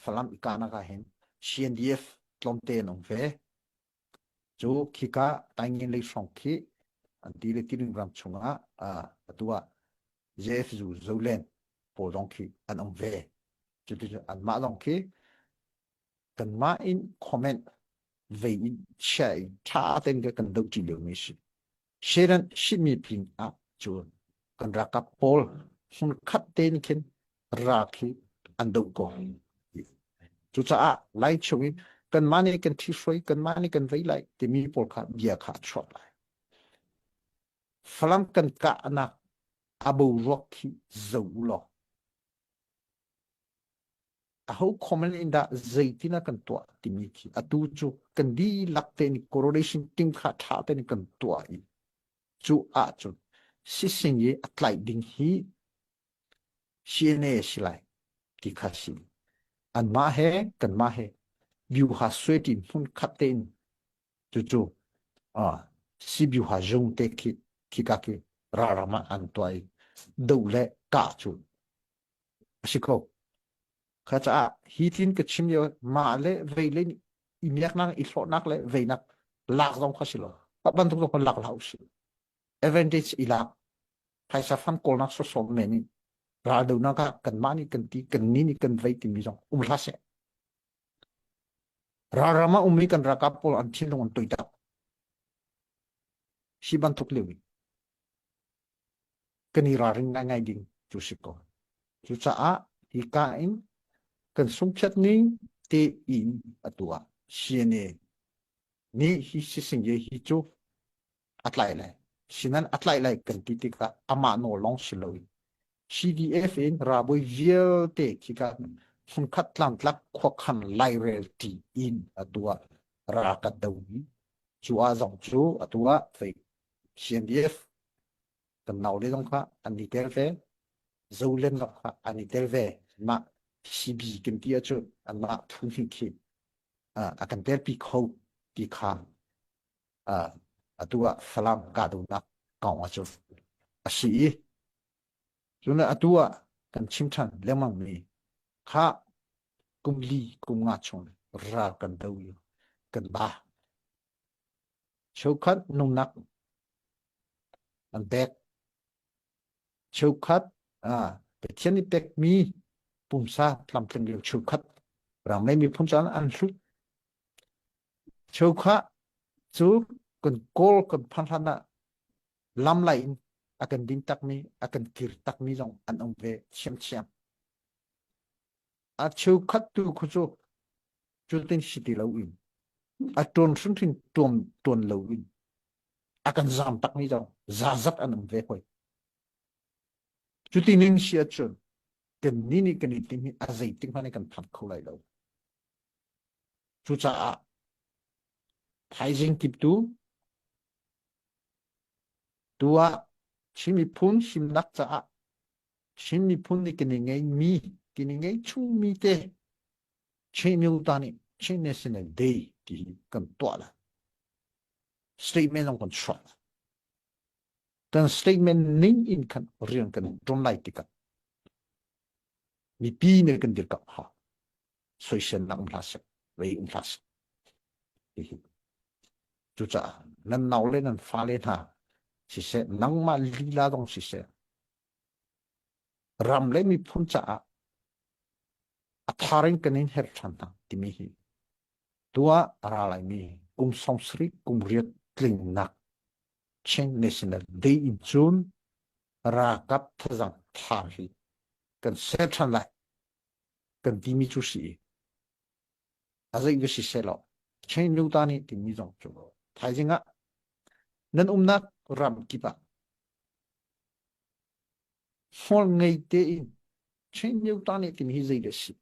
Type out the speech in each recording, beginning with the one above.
Falam i kahnak ah hin CNDF tlawmte an um ve. Cu khika Taingen lei hrawng khi an ti le Tiling ram chungah atu ah JFU Zoland pawl zong khi an um ve. Cuticun anmah zong khi kanmah in comment vei in chia in ṭha tein kan dohṭi liomi si. Sheran shimi pin ah cun kan ralkap pawl hmunkhat tein khin ral khi an doh ko. Cucaah Lai chung in kanmah nih kan ṭhihruai, kanmah nih kan vei lai timi pawl kha bia kha a chuak lai. Falam kan kahnak a boruak khi zo u law aho comment in dah zeitin ah kan tuah timi khi atu cu kan dihlak tein correlation team kha ṭha tein kan tuah i cu ahcun sising i a tlaih ding hi CNA si lai ti kha si. Anmah he kanmah he vyuha suai hmun khat tein cucu CBU ha zung te khi khika khi ralram ah an tuah i do le kah cu a si kho. Kha caah hi tin ka chim lio mah le vei le i miaknak i hlawhnak le veinak lak zong kha si lo. Bantuk zong kha lak hlah usih. Advantage i lak phaisa fam kawlnak sawsawm men in raldonak ah kanmah nih kan ti kan ni nih kan vei timi zong um hlah seh. Ralram ah ummi kan ralkap pawl an thinlung an toitak. Hi bantuk lio in kan i ralring ngaingai ding cu si ko. Cucaah hi ka in kan sungphiat ning te in atu ah CNA nih hi sisingye hi cu a tlaih lai. Sinan a tlaih lai kan ti tikah amah nawl lawng si loin CDF in ralbawi vialte khika hmunkhat tlangtlak khuakhan lairel ṭi in atu ah ral kan do i cu ah zong cu atu ah fei CNDF kan naule zong kha an i tel ve Zolen zong kha an i tel ve mah CB kan ti ahcun anmah phu hnih khi a kan telpi kho ti kha atu ah Falam kahdohnak kong ahcun a si i cun atu ah kan chim ṭhan lengmang mi kha kum li kum nga chung ral kan do i kan ba cheukhat nungnak an pek cheukhat Pathian nih pekmi pumsa tlamtling lio cheukhat ramlei miphun caan an hlut Cheukhat cu kan kawl kan phanh hlan ah lam lai in a kan din takmi, a kan kir takmi zong an um ve ṭhiamṭhiam. A cheukhat tu khu cu cutin si ti loin a ṭuan hrimhrim ṭuan ṭuan loin a kan zaam takmi zong zazat an um ve hoi. Cuti ning si ahcun kannih nih kan i timh hi a zeitik hmanh in kan phan kho lai lo. Cucaah thaizing kiptu tu ah Chin miphun himnak caah Chin miphun nih kan i ngeihmi kan i ngeih chungmi te Chin Myota nih Chin National Day ti hi kan tuah lai. Statement zong kan chuah lai. Kan statement ning in khan rian kan ṭuan lai tikah mipi nih kan dirkamh hau. Soiselnak um hlah seh, vei um hlah seh. Hihi. Cucaah nan nau le nan fale hna siseh, nangmah lila zong siseh, ram le miphun caah a thar in kan in her ṭhan hna timi hi tuah a ra laimi kum 70 kum riat tlingnak Chin National Day in cun ralkap thazang thar hi kan ser ṭhan lai. Kan timi cu si i a zei va si seh law Chin Luta nih timi zong cu thaizing ah nan umnak ram kip ah hmual ngei tein Chin Luta nih timi hi zei dah si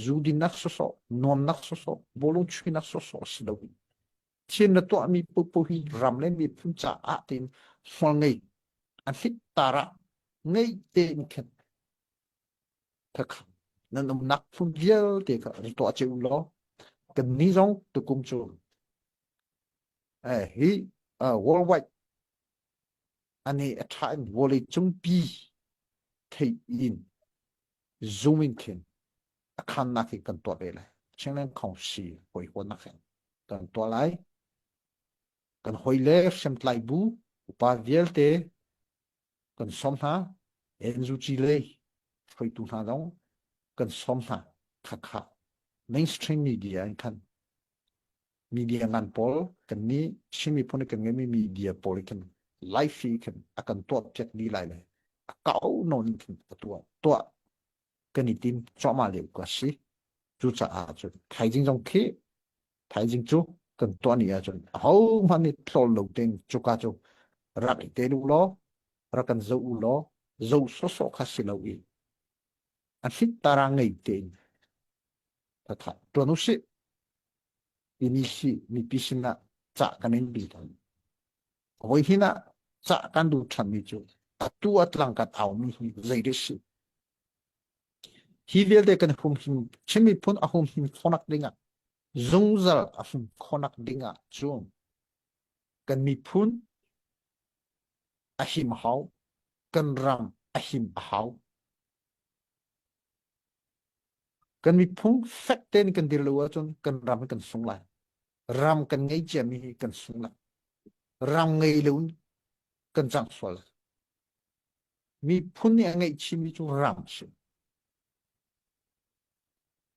zu dinnak sawsawh nuamnak sawsawh bawlung chuihnak sawsawh si lo in thil na tuahmi popo hi ram le miphun caah tiin hmual ngei an hlit tar ah ngei tein khin Nan umnak phun vialte kha ri tuah cio u law kannih zong tukum cu hi worldwide ani a ṭha in vawlei cungpi theih in zoom in khin a A khannak hi kan tuah ve lai. Chinland Council hawihawnnak hin kan tuah lai. Kan hawi le hriamtlai bu upa vialte kan sawm hna. NUG lei hruaitu hna zong kan sawm hna. Khakha mainstream media in khan media ngan pawl kan nih Chin miphun kan ngeimi media pawl khan live hi khan a kan tuah piak dih lai le a kau nawn in khan a tuah tuah kan i tim cuahmah lio ka si. Cucaah cun thaizing zong khi thaizing cu kan tuah ni ahcun ahohmanh nih tlawl lo tein cuka cu rak i tel u law rak kan zoh u law zoh sawsawh kha si lo i a hlit tara ngei tein thatha tuan u sih timi hi mipi sinah cah kan in bil tawn. Voi hin ah cah kan duh ṭhanmi cu atu a tlang kan aumi hi zei deh si. Hi vialte kan humhim Chin miphun a humhim khawhnak dingah zungzal a hum khawhnak dingah cun kan miphun a him a hau, kan ram a him a hau. Kan miphun fek tein kan dir lo ahcun kan ram hi kan sung lai. Ram kan ngei ciami hi kan sung lai. Ram ngei lo in kan cang sual lai. Miphun nih a ngeihchihmi cu ram a si.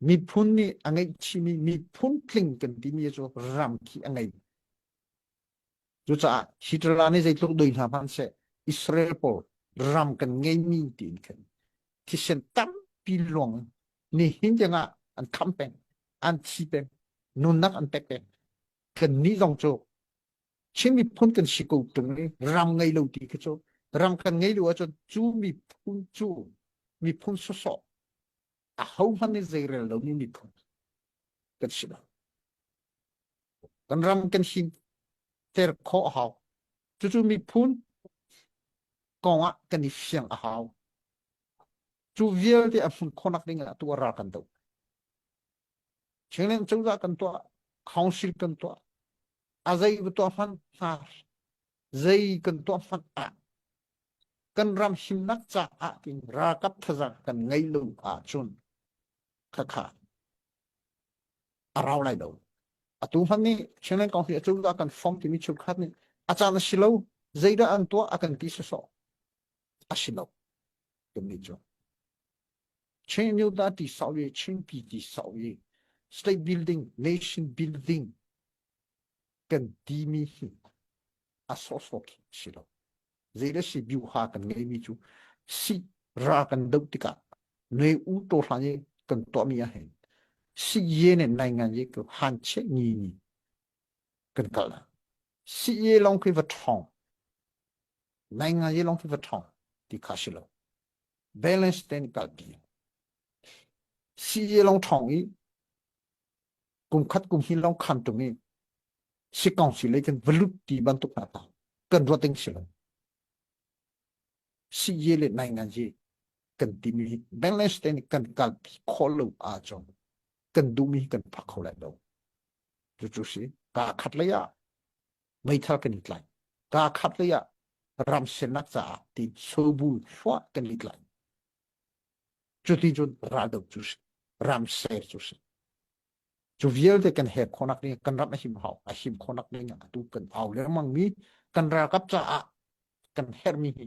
Miphun nih a ngeihchihmi miphun tling kan timi cu ram khi a ngei. Cucaah Hitler nih zeitluk doi hna hmanhseh Israel pawl ram kan ngeimi tiin khan thisen tampi luang nihin tiangah an kham peng, an thi peng, nunnak an pek peng. Kannih zong cu Chin miphun kan si ko ṭung i ram ngei lo ti khi cu ram kan ngei lo ahcun cu miphun cu miphun sawsawh ahohmanh nih zeirel lomi miphun kan si lo. Kan ram kan him ter khawh a hau. Cucu miphun kong ah kan i fiang a hau. Cu vialte a hmun khawhnak ding ah tu a ral kan doh. Chinland cozah kan tuah, council kan tuah, a zei va tuah hmanh hna zei kan tuah hmanh ah kan ram himnak caah tin ralkap thazaang kan ngei lo ahcun khakha a rau lai lo. Atu hmanh nih Chinland Council acozah kan form timi cheukhat nih a caan a si lo zeidah an tuah a kan ti sawsawh a si lo timi cu. Chin Yuda ti sau i Chin pi ti sau i state building nation building kan timi hi a sawsawh khi a si lo. Zei le si biuha kan ngeimi cu si ra kan doh tikah nui u to hlan i kan tuahmi ah hin si ye ne nai ngan ye ko han che ni ni kan kal na si ye long khi va thong nai ngan ye long khi va thong ti kha si lo balance ten kal pi si ye long thong i kum khat kum hin long khan tung i si kong si le kan valut ti bantuk hna ta kan ruat ding si lo si ye le nai ngan ye kan timi balance te nih kan kalpi khawh lo ahcun kan duhmi kan phak kho lai lo cucu si ka khat lei ah meithal kan i tlai ka khat lei ah ram sernak caah ti sobu hluah kan i tlai cuti cun raldo cu si ram ser cu si Cu vialte kan hek khawhnak ding kan ram a him hau a him khawhnak ding ah atu kan au lengmang mi kan ralkap caah kan herhmi hi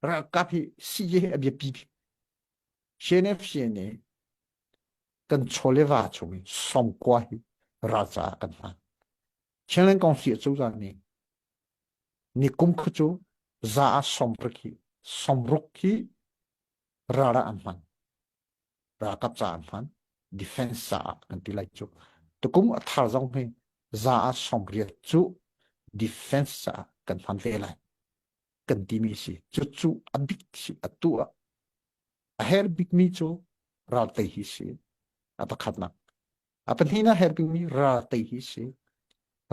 ralkap hi si hi a biapi bik. CNF CNA kan chawleva chung i sawmkua hi ral caah kan hman. Chinland Council cozah nih ni kum khu cu za ah sawmruk hi sawmruk hi ral ah an hman. Ralkap caah an hman. Defense caah kan ti lai cu. Tukum a thar zong hi za ah 80 cu defense caah kan hman ve lai kan timi si. Cucu a bik si atu ah a her bikmi cu ral tei hi si. A pakhatnak. A pahnihnak her bikmi ral tei hi si.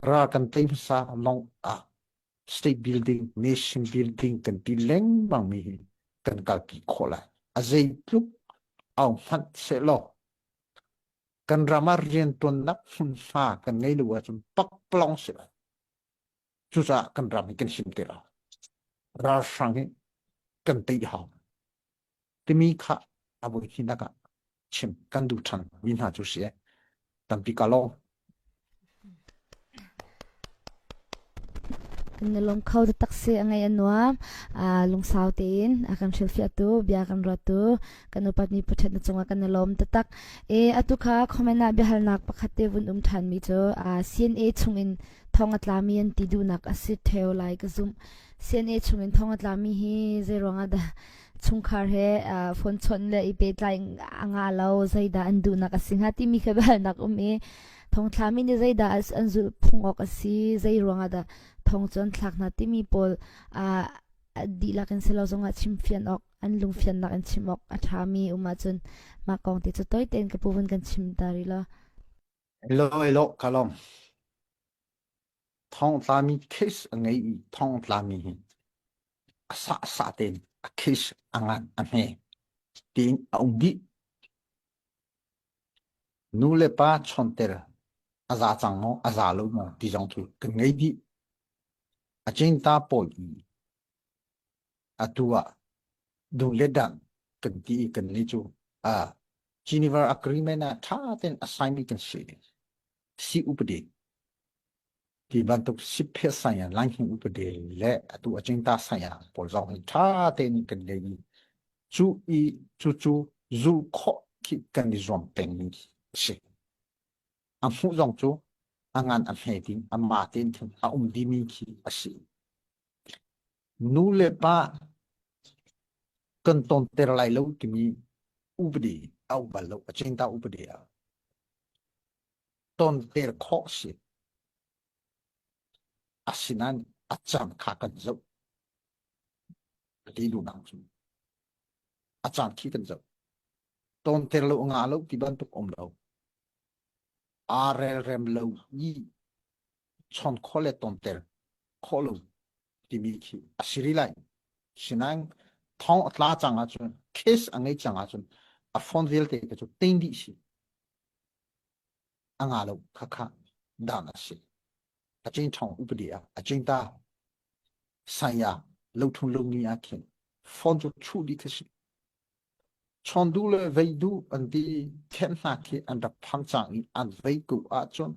Ral kan tei hmasa lawng ah state building, nation building kan ti lengmang mi hi kan kalpi khawh lai. A zeitluk au hmanh sehlaw kan ram ah riantuannak hmunhma kan ngei lo ahcun pakpalawng si lai. Cucaah kan ram hi kan him te lo. Ralhrang hi kan tei hau. Timi kha a voi hinak ah. Chim kan duh ṭhan mi hna cu si e. Tampi ka lawm. Kan i lawm kho taktak si a ngaih a nuam. Lungsau tein a kan hrilhfiahtu, bia kan ruattu, kan upatmi Pathian na cungah kan i lawm taktak. E atu kha comment ah biahalnak pakhat te vun um ṭhanmi cu CNA chungin thong a tlami an ti duhnak a si ṭheo lai ka zumh. CNA chungin thong a tlami hi zei ruangah dah chungkhar he phone chawnh le i pehtlai a ngah lo zeidah an duhnak a si hnga timi kha biahalnak um i thongthlami nih zeidah an zulh phung awk a si zei ruangah dah thong cu an thlak hna timi pawl dihlak in si lo zongah chimfian awk an lungfiannak in chim awk a ṭhami um ahcun mah kong te cu tawi tein ka pu vun kan chim ta rih law. Hello, hello, kalong. Thongtlami case a ngei i thongtlami hi a sahsah tein a case a ngan a hme tiin a um dih. Nu le pa chawnter a za cang maw a za lo maw ti zong cu kan ngei dih. A cingta pawl i atu ah du le dang kan ti i kan nih cu ah Geneva Agreement ah ṭha tein a sign mi kan si. Si upadi Ti bantuk siphet saya Laihni upadi le atu a cingta saya pawl zong hi ṭha tein kan ngei i cu i cucu zulh khawh khi kan i zuam pengmi a si. A hmuh zong cu a ngan a hme ding a ma tein khin a um dimi khi a si. Nu le pa kan tonter lai lo timi upadi a um bal lo a cingta upadi ah tonter khawh si. Asinain a caan kha kan zoh. Ka ti duhnak cu a caan khi kan zoh. Tonter lo nga lo ti bantuk um lo. Aa relrem lo i chon khawh le tonter khawh lo timi khi a si rih lai. Sinain thong a tla cang ahcun case a ngei cang ahcun a phone vialte ka cu ting dih si. A nga lo khakha dan a si. A cing ṭhawng upadi ah a cing ta. Saya lothung lungni ah khin phone cu chuh dih khi si. Chawn duh le vei duh an ti khen hna khi an rak phang cang i an vei ko ahcun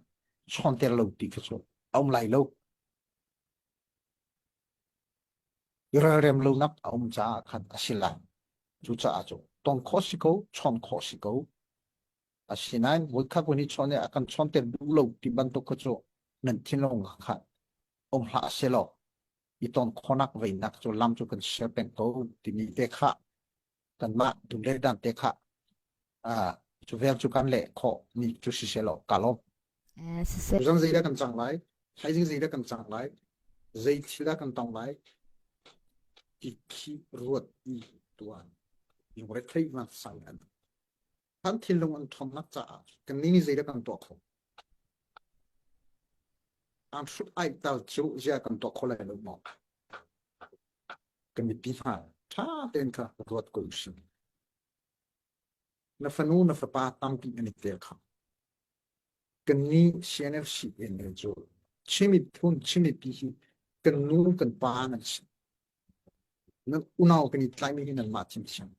chawnter lo ti khi cu a um lai lo. Ralrem lonak a um caah khan a si lai. Cucaah cu ton khawh si ko, chawn khawh si ko. Asinain voikhat voi nih chawn i a kan chawnter duh lo ti bantuk kha cu nan thinlung kha um hlah selaw i ton khawhnak veinak cu lam cu kan ser peng ko timi te kha kanmah dum le dan te kha cu vel cu kan leh khawh mi cu si selaw ka lawm. Siseh. Zan zei dah kan cang lai? Thaizing zei dah kan cang lai? Zei thil dah kan tong lai? Ti khi ruat i tuan. Lungre thei man sang an. An thinlung an ṭhawnnak caah kannih nih zeidah kan tuah khawh? An hrut ai tal cu zia kan tuah kho lai lo maw? Kan mipi hna ṭha tein kha ruat ko usih. Na fanu na fapa tampi an i tel kha. Kannih CNFC in cu Chin miphun Chin mipi hi kan nu kan pa nan si. Nan unau kan i tlaimi hi nanmah thiamthiam.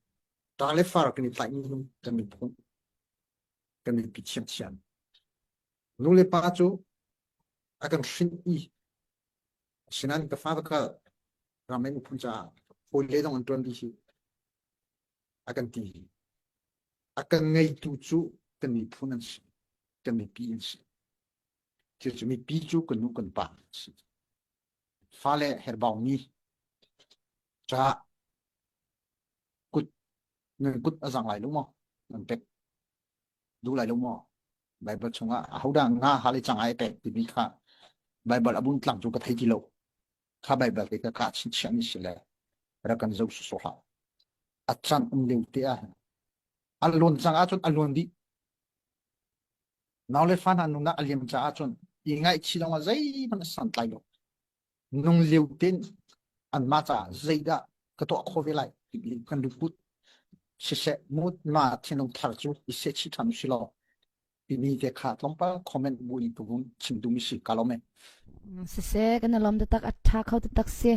Ta le far kan i tlaihmi hi kan miphun kan mipi thiamthiam. Nu le pa cu a kan hrin i asinain ka fa ka ram le miphun caah hawi le dong an ṭuan dih hi a kan ti. A kan ngeitu cu kan miphun an si. Kan mipi an si. Cucu mipi cu kan nu kan pa an si. Fale herbaumi caah kut nan kut a zang lai lo maw? Nan pek duh lai lo maw? Baibal chungah ahodah nga hal i cang ai pek timi kha Baibal a bun tlang cu ka thei ti lo. Kha Baibal te ka kah chinchin si le rak kan zoh sawsawh hlah. A can um lio te ah a luan cang ahcun a luan dih. Nau le fa hna nunnak a liam caah cun i ngaihchih lawngah zeihmanh a santlai lo. Nung lio tein anmah caah zeidah ka tuah khawh ve lai timi kan lungput siseh mut ma thinlung thar cu i sehchih ṭhan usih law timi te kha tlawmpal comment bu in tu chim duhmi si ka lawm e. Siseh kan i lawm taktak a ṭha kho taktak si.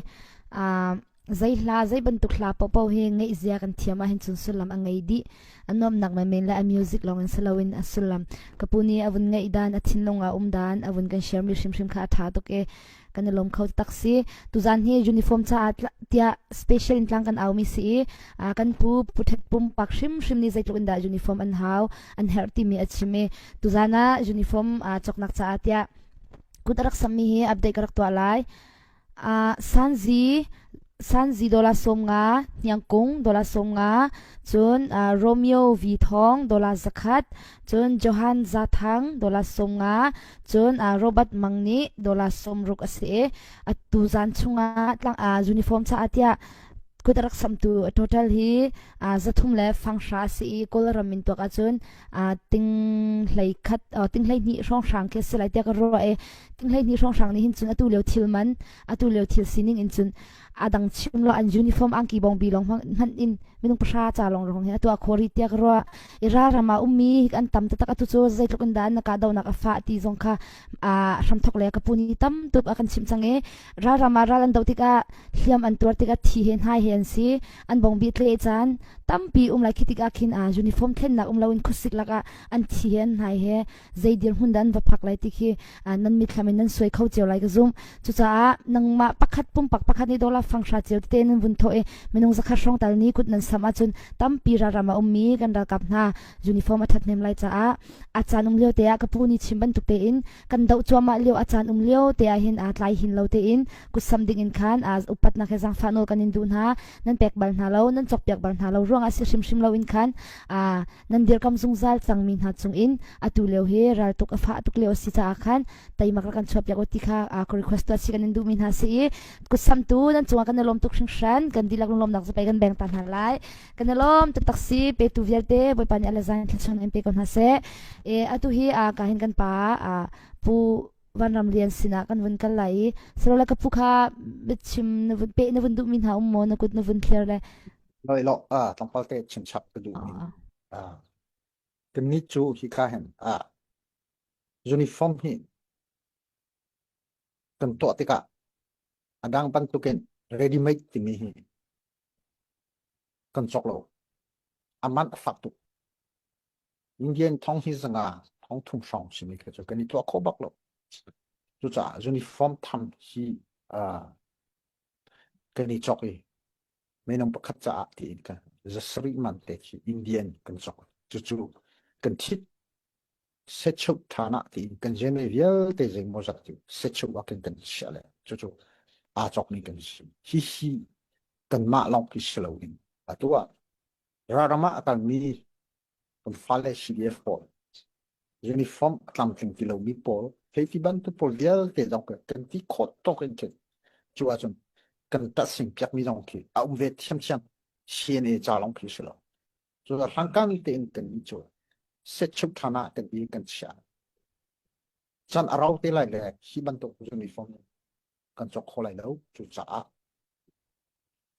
Zei hla, zei bantuk hla paohpaoh hi ngeih zia kan thiam ahhin cun sullam a ngei dih. A nuamhnak menmen le a music lawng in si loin a sullam. Ka pu nih a vun ngeih dan, a thinlung ah um dan, a vun kan share mi hrimhrim kha a ṭha tuk i kan i lawm kho tak si. Tuzaan hi uniform caah tiah special in tlang kan aumi si i kan pu Pu Thet pumpak hrimhrim nih zeitluk in dah uniform an hau, an herh timi a chim i tuzaan ah uniform cawknak caah tiah kut a rak sammi hi update ka rak tuah lai. Sanzi Sanzi dollar 50, Hniangkung dollar 50, cun Romeo Vi Thawng dollar 100, cun Johan Za Thang dollar 50, cun Robert Mang nih dollar 60 a si i atu zan chungah tlang uniform caah tiah kut a rak samtu total hi 300 le fanghra a si i Kawlram in tuak ahcun ting hlei khat ting hlei hnih hrawnghrang khi a si lai tiah ka ruah i ting hlei hnih hrawnghrang nih hin cun atu lio thil man atu lio thil sining in cun a dang chim lo an uniform angki bongbi lawng hmanh in minung pahra ca lawng rong hi atu a khori tiah ka ruah i ralram ah ummi an tam taktak atu cu zeitluk in dah na ka donak a fah ti zong kha a hramthok le ka pu ni tam tuk a kan chimh cang i ralram ah ral an do tikah hliam an tuar tikah thi he hnai he an si an bongbi tle caan tampi um lai khi tikah khin a uniform thlennak um loin khuasik lakah an thi he an hnai he zei dirhmun dah an va phak lai ti khi nan mitthlam in nan suai kho cio lai ka zum cucaah nangmah pakhat pumpak pakhat nih dollar fanghra cio tete nan vun thawh i minung zakhat hrawng tal ni kut nan sam ahcun tampi ralram a ummi kan ralkap hna uniform a thathnem lai caah a caan um lio te ah ka pu nih chim bantuk tein kan doh cuahmah lio a caan um lio te ah hin aa tlai hin lo tein kutsam ding in khan aa upatnak he zaangfah nawl kan in duh hna nan pek bal hna lo nan cawkpiak bal hna lo ruangah si hrimhrim lo in khan aa nan dirkam zungzal cangmi hna cung in atu lio hi raltuk a fah tuk lio a si caah khan teimak rak kan chuahpiak u ti kha ka request tuah si kan in duhmi hna si i kutsamtu nan cungah kan i lawm tuk hringhran kan dihlak lunglawmnak zapai kan beng ta hna lai kan i lawm taktak si petu vialte bawipa nih ala zain thluachuah in pe ko hna seh e atu hi a ka hin kan pa a pu vanram lian sinah kan vun kal lai i salola ka pu kha biachim na vun pe na vun duhmi hna um maw na kut na vun thlir le Loi lo a tlawmpal te chim chap ka duh mi a kannih cu hika hin a uniform hi kan tuah tikah a dang bantukin ready made timi hi kan cawk lo a man a fak tuk Indian thong hi zanga thong thum hrawng simi kha cu kan i tuah kho bak lo cucaah uniform tham hi kan i cawk i minung pakhat caah tiin kan zasarih man te khi Indian kan cawk cucu kan thit sechuk ṭhan ah tiin kan jeme vialte zeimaw zat cu sechuk ah kan kan chiah le cucu aa cawkmi kan si hihi kanmah lawng khi si loin atu ah ralram ah a kalmi kan fale CDF pawl uniform a tlamtling ti lomi pawl hei ti bantuk pawl vialte zong kan ti khawh tawk in khin cu ahcun kan tahsing piakmi zong khi a um ve thiamthiam CNA ca lawng khi si lo cu hlangkang tein kan i cu setchuk ṭhan ah kan i kan chiah chan a rau te lai le hi bantuk uniform kan cawk kho lai lo cucaah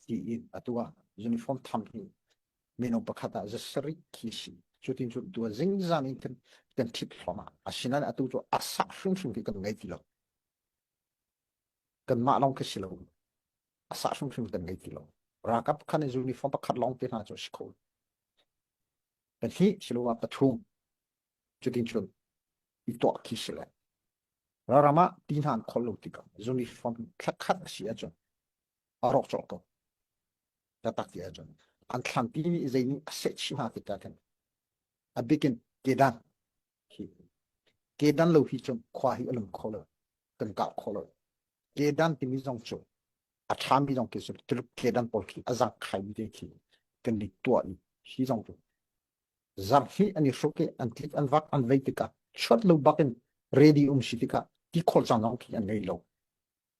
tiin atu ah uniform tham hi minung pakhat ah zasarih khi si cutin cu tua zingzan in kan kan thit thluahmah asinain atu cu a sak hrimhrim khi kan ngei ti lo kanmah lawng khi si lo a sah hrimhrim kan ngei ti lo ralkap khan uniform pakhat lawng te hna cu a si kho pahnih siloah pathum cutin cun i tuah khi si lo Ralram ah ti hna an khol lo tikah uniform thlakhat a si ahcun a rawk cawk ko. Taktak ti ahcun an thlanpi nih zei nih a seh chih hna tikah khin a bikin kedan hi kedan lo hi cun khua hi a lum kho lo kan kah kho lo kedan timi zong cu a ṭhami zong khi cu Tuluk kedan pawl khi a zang khaimi te khi kan i tuah i hi zong cu zarhhnih an i hruk i an tlik an vak an vei tikah chuat lo bak in ready um si tikah ti khawl cang zong khi an ngei lo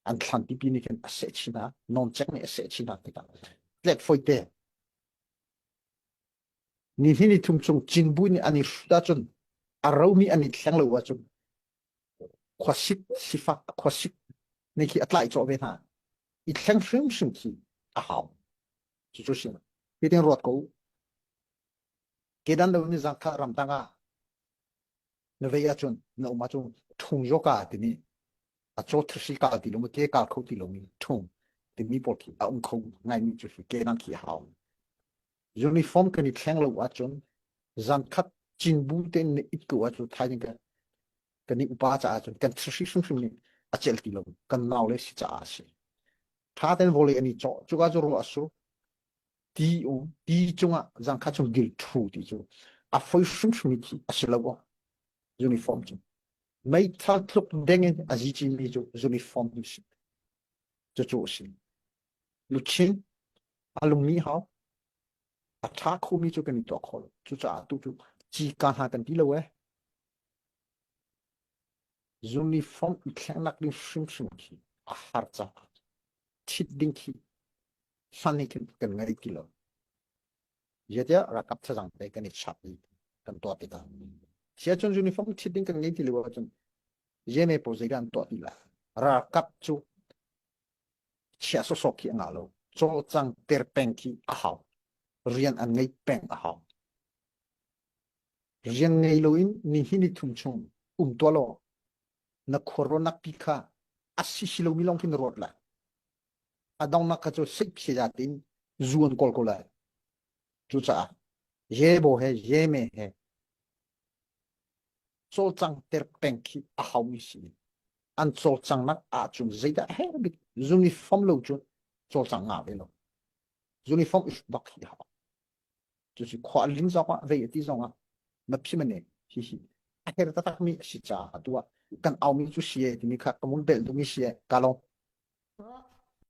an thlan pipi nih khin a seh chin hna nawncek nih a seh chin hna tikah tlek foi te ni hnih ni thum chung cinbu nih an i hrut ahcun a romi an i thleng lo ahcun khuasik sifak khuasik ne khi a tlaih cawh ve hna i thleng hrimhrim khi a hau cucu si hitin ruat ko Kedan lo ni zang kha ramtang ah na vei ahcun na um ahcun ṭhung yoka timi a caw thasi ka ti lo ke ka kho ti lo mi ṭhung. Timi pawl khi a um kho ngaimi cu hi kenan khi hau. Uniform kan i thleng lo ahcun zan khat cinbu tein na it ko ahcun thaizing kan kan i upa caah cun kan thihri hrimhrim nih a celh ti lo kan nau le si caah a si. Tha ten vawlei an i cawh cuka cu ruah a sur ti um ti cungah zangkhat chung dil thu ti cu a foi hrimhrim khi a si lo uniform cu meithal tluk deng in a zi mi cu uniform hi si cucu a si luchin a lungmi hau a ṭha khomi cu kan i tuah kho lo cucaah tu cu ci ka hna kan ti lo eh uniform i thlengnak ding hrimhrim khi a har caah ṭhit ding khi hman hi kan ngei ti lo. Zeitiah ralkap thazang te kan i chap i kan tuah tikah siacun uniform ṭhit ding kan ngei ti lo ahcun yeme pawl zeidah an tuah ti lai ralkap cu chia sawsawh khi a ngah lo cawlcang ter peng khi a hau rian an ngei peng a hau rian ngei loin ni hi ni thum chung um tuah law na khuaruahnak pi kha a si si lomi lawng khi na ruat lai a donghnak kha cu sikphia tiin zu an kawl ko lai cucaah yebo he yeme he cawlcang ter peng khi a haumi si an cawlcangnak ahcun zeidah her bik uniform lo cun cawlcang nga ve lo uniform is bak hi hau cucu khua lim zong ah vei ti zong ah na phim ne hi hi a her taktak mi a si caah atu ah kan aumi cu si e timi kha ka mun bel dumi si e ka long.